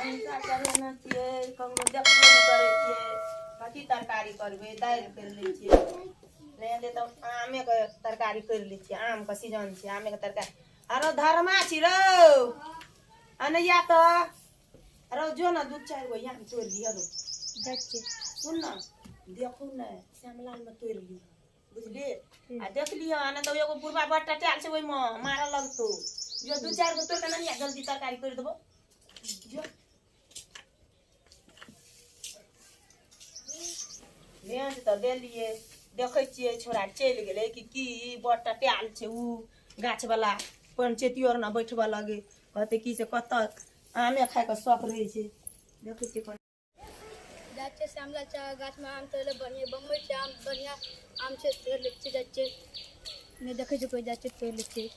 भनसा चढ़ेने छियै, ककरो देखबो नहि करै छियै। कथी तरकारी करबै? दालि करि लै छियै, नहि हेतै तऽ आमेके तरकारी करि लै छियै। आमके सीजन छै, आमेके तरकारी। आरो धर्मा छी रौ, अनैया तऽ रौ, जो ने दू चारि गो आम तोड़ि लिअ रौ। जाइ छियै। सुन ने, देखू ने, श्यामलालमे तोड़ि लिअ, बुझलियै? आ देख लिअ, नहि तऽ एगो बुढ़बा बड़ टटायल छै, ओहिमे मारऽ लगतौ। जो दू चारि गो तोड़ि कऽ आनिया, जल्दी तरकारी करि देबो, जो। भेज तऽ देलियै, देखै छियै छोड़ा चलि गेलै कि की। बड़ टटायल छै उ गाछवला, पंचैतियो आर ने बैठबऽ लगे, कहतै की से कतऽ आमे खायके शौक रहै छै। देखै छियै कोन जाइ छियै श्यामला चा गाछमे आम तोड़ै लए। बढ़िआँ बम्बइ छै आम, बढ़िआँ आम छै, तोड़ि लै छियै। जाइ छियै, नहि देखै छै कोइ, जाइ छियै, तोड़ि लै छियै।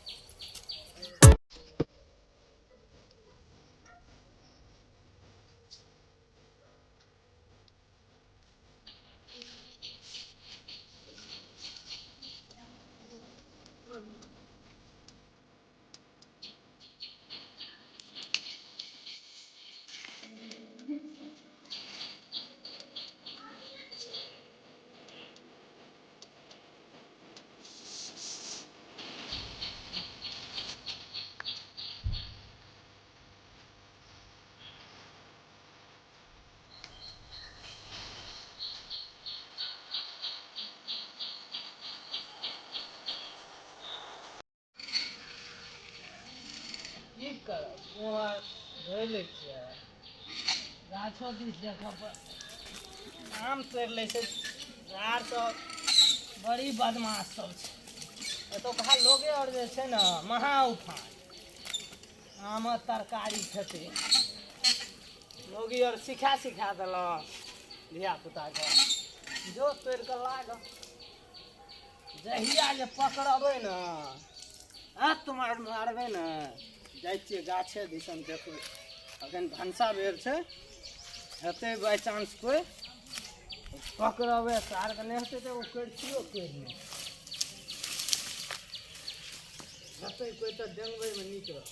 की करब, मुँह धोइ लै छियै। गाछो दिस देखऽ पर आम तोड़ि लै छै। आर सब बड़ी बदमाश सब छै एतुका लोगे आर जे छै ने, महा उफान। आमक तरकारी खेतै लोगी आर, सिखा सिखा देलक धियापुताके। जो तोड़ि कऽ लाग, जहिया जे पकड़बै ने, हाथ मार मारबै ने। जाइ छियै गाछे दिसन, देखबै। अखन भनसा बेर छै, हेतै बाइ चांस कोइ, पकड़बै सारके। नहि हेतै तऽ ओ करितियो करि नहि हेतै कोइ तऽ डेंगबैमे नीक रहत।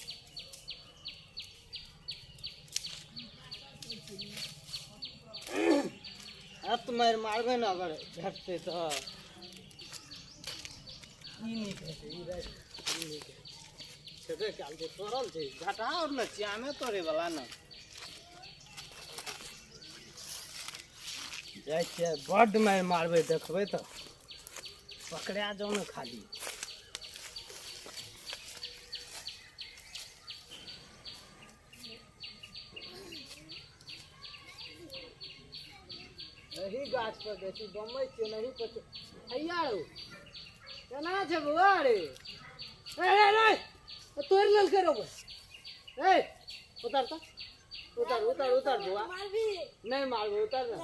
हाथ मारि मारबै ने अगर भेटतै तऽ ई नीक हेतै। ई राखि, ई नीक हेतै। छेबे कयल छै, तोड़ल छै, घाटा आओर ने छियै आमे तोड़ैवला ने। जाइ छियै, बड्ड मारि मारबै, देखबै तऽ पकड़ा जाउ ने खाली। एही गाछ पर बेसी बम्बई छियै नहीं पर। हैया रौ, केना छै बौआ रे? ए रे रे, तोड़ि लेलकै रौ। ए उतर तऽ, उतर उतर उतर बौआ। नहि मारबो, उतर ने।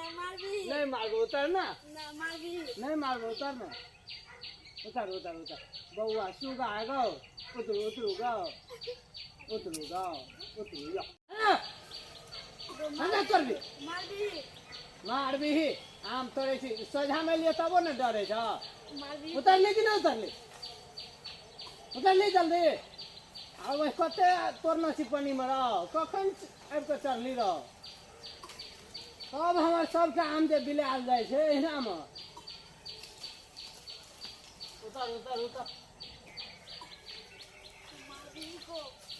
नहि मारबो, उतर ने। नहि मारबो, उतर ने। उतर उतर उतर बौआ, सुगा गौ, उतरू उतरू गौ, उतरू गौ, उतरू। यौ हमरा तोड़बी, मारबी। आम तोड़ै छी, सोझामे लिए तबो ने डरै छ। उतरली कि नहि उतरली? उतरली जल्दी। आ ओहि कते तोड़ने छी पानिमे रह, कखन आबि कऽ चढ़ली रह? तब हमर सबटा आम जे बिलायल जाइ छै एहिनामे। उतर उतर उतर।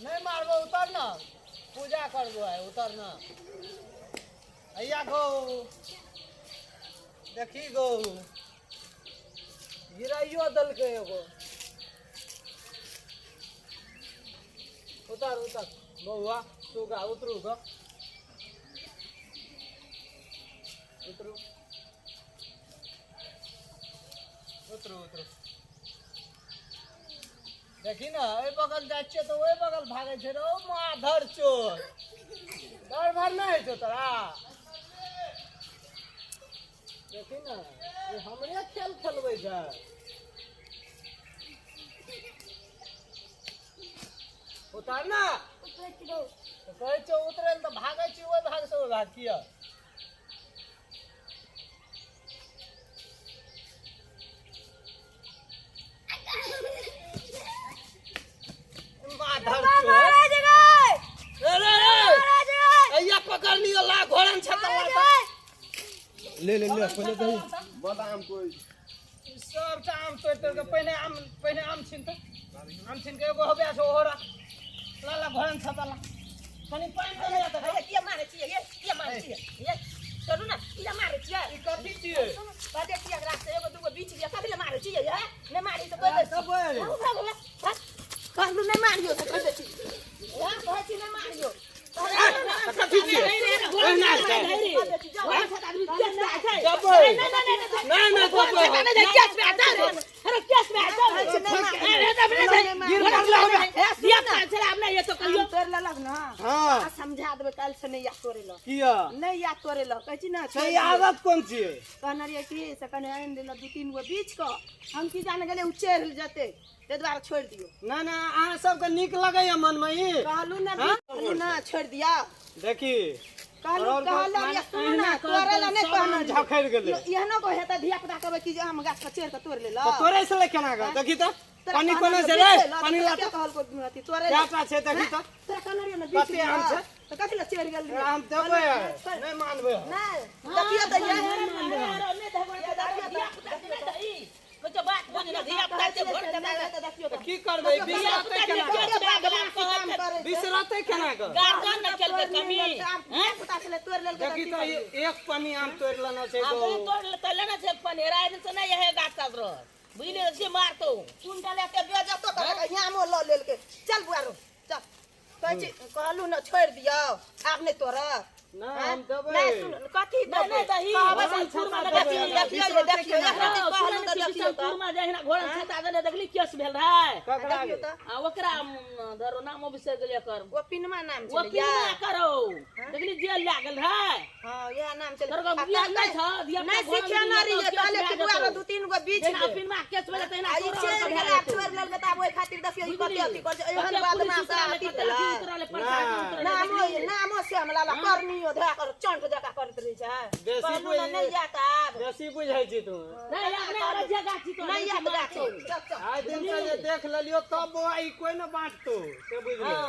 नहि मारबो, उतर न। पूजा करबो आइ, उतर न। हैया गौ, देखी गौ, गिराइयो देलकै एगो। उतर उतर बौआ, सुगा, उतरू गो, उतरू उतरू उतरू। देखी ने, एहि बगल जाइ छियै तऽ ओहि बगल भागै छै रौ। माधर चोर, डर भर नहि होइ छौ तोरा? देखी ने, ई हमरे खेल खेलबै छै। उतार ना तऽ कहै छौ उतरै लए तऽ भागै छी ओहि भाग से ओहि भाग किया? माधर चोर, रे रे रे, अइया ले ले ले पहिले दही बड़ आम कोई सबटा आम तोड़ि तोड़ि के पहिने आम छीन त आम छीन के एगो होबे छै ओहो राख ला ला घरन छता ला कनि पानि त ले त अरे किया मारै छियै ये किया मारै छियै ये चलू ना किया मारै छियै ई कथी छियै बाजे किया राख से एगो दूगो बीच लिया कथी ले मारै छियै ये नै मारी त कहि दै छी कहलू नै मारियो त कहि दै छी ये कहै छी नै मारियो कथी छियै ओहिना छै समझा देबै काल्हि से नहि याद तोड़े लए किया नहि याद तोड़े लए कहै छी ने सही आदत कोन छियै कहने रहियै कि से कने आनि देलक 2-3 गो बीछ कऽ हम की जाने गेलियै ओ चढ़ि जेतै ताहि दुआरे छोड़ि दियौ ना ना अहाँ सबके नीक लगैया मनमे ई कहलू ना कहलू ना छोड़ि दिया देखी कहलू कहलू सुनू ना तोड़े लए नहि कहने झखरि गेलै एहनो को हेतै धिया पुता कहबै कि जे आम गाछ पर चढ़ि कऽ तोड़ि लेलक तोड़ै से ले केना कऽ देखी तऽ पानी कोना छै रे पानी ला तऽ कहलको अथी तोड़े कएटा छै देखी तऽ तोरा कहने रहियै ने बीच कते आम छै तऽ कथी लए चढ़ि गेल आम देबै नहि मानबै नहि देखियौ तऽ की करबै बिसरतै केना बिसरतै केना कऽ देखी तऽ एक पन्नी आम तोड़ि लेना छै बुझलियै से मारतौ कुंडा लेके बेजतो करक आमो लऽ लेलकै चल बुआ रो चल कहै छी कहलू ने छोड़ि दियौ आब नहि तोड़ब ना हम देबै नहि सुन कथी देबै दही देखियौ देखियौ कहलू तऽ देखियौ कुरमा जहिना घोड़ा छता देने देखली केस भेल रहै देखियौ तऽ आ ओकरा धरो नामो बिसरि गेलियै कर ओ पिनमा नाम ओ छलै पिनमा करो देखली जेल लागल रहै हां इएह नाम छलै तोर बियाह नहि छ धिया नहि सिखेने रहियै कहले कि बुआ रो 2-3 गो बीछ जेना पिनमा केस भेलै तहिना आ ई चढ़ि गेल आब छोड़ि लेलकै तऽ आब ओहि खातिर देखियौ ई कते अथी करै छै एहन बदमाश अथी भेलै नामो नामो श्यामलाल करनियो धरा कर चंट जका करैत रहै छै कहलू ने नहि जात आब बेसी बुझै छी तू नहि आब नहि गाछी तो नहि जात गाछी चल चल आइ दिन से जे देख लेलियो तब बौआ ई कोइ ने बाँटतो से बुझलियै